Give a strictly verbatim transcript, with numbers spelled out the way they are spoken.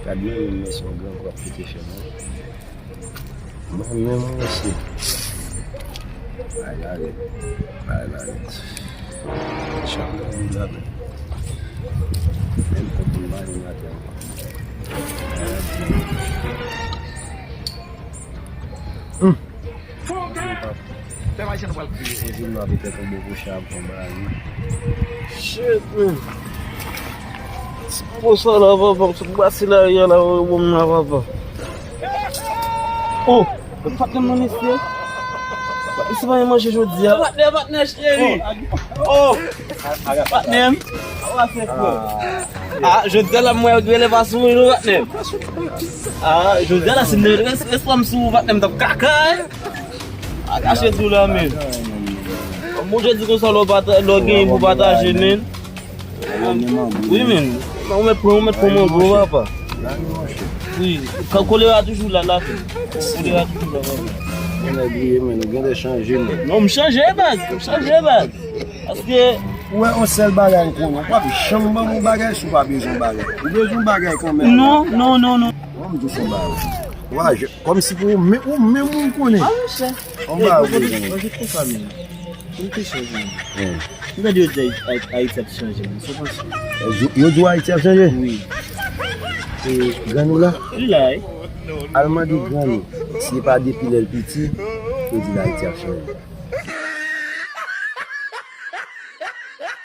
Gad mwen menm, men se yon grangou ap pete fè mwen. Mwen menm, mwen se. Bay la rèd. Bay la rèd. Chak lè moun la menm. Menm konprann mari maten ankò. Bay la rèd. Fè mache nou pral kriye. Anjou nou ap fè tonbe pou chabon bagay. Shit, man. Ti poko sa la, papa, m sot pase lari a la, ou bon la, papa. Oh, patnè m nan, mesye. Patnè, se pa yon manje jodi a. Patnè, patnè, cheri. Oh, patnè m. Ah, jodi a la, mwen, yo rele pa sou mwen, non, patnè m. Ah, jodi a la, si m te res-, respè m sou ou, patnè m, t ap kaka, eh. A kache tou la, men. Bon, jodi konsa, lè w pata-, lè w genyen pou pataje, men. Wi, men. Ou mèt pran, ou mèt pran mango, papa. Wi, ka-, kolera toujou la, la. Kolera toujou la, papa. Mwen bliye, men, ou genlè chanje, men. Non, m chanje, baz. M chanje, baz. Paske ou wè, yon sèl bagay m konnen, ou p ap janm ban m yon bagay si w pa bezwen yon bagay. Ou bezwen yon bagay kanmenm. Non, non, non, non. Mwen, m di w se yon bagay. Wa, je, kòmsi pou ou men-, ou menm ou konnen. Ah, monchè. Yon bagay ou bezwen. Mwen, se konsa, men. Yon kesyon, men. Hmm. M tande yo di Ay-, Ay-, Ayiti ap chanje, men. Sa w panse? Yo, yo di w Ayiti ap chanje? Wi. E grann ou la? Li la, wi. Al mande grann ou. Si e pa depi lè l piti, yo di l Ayiti ap chanje.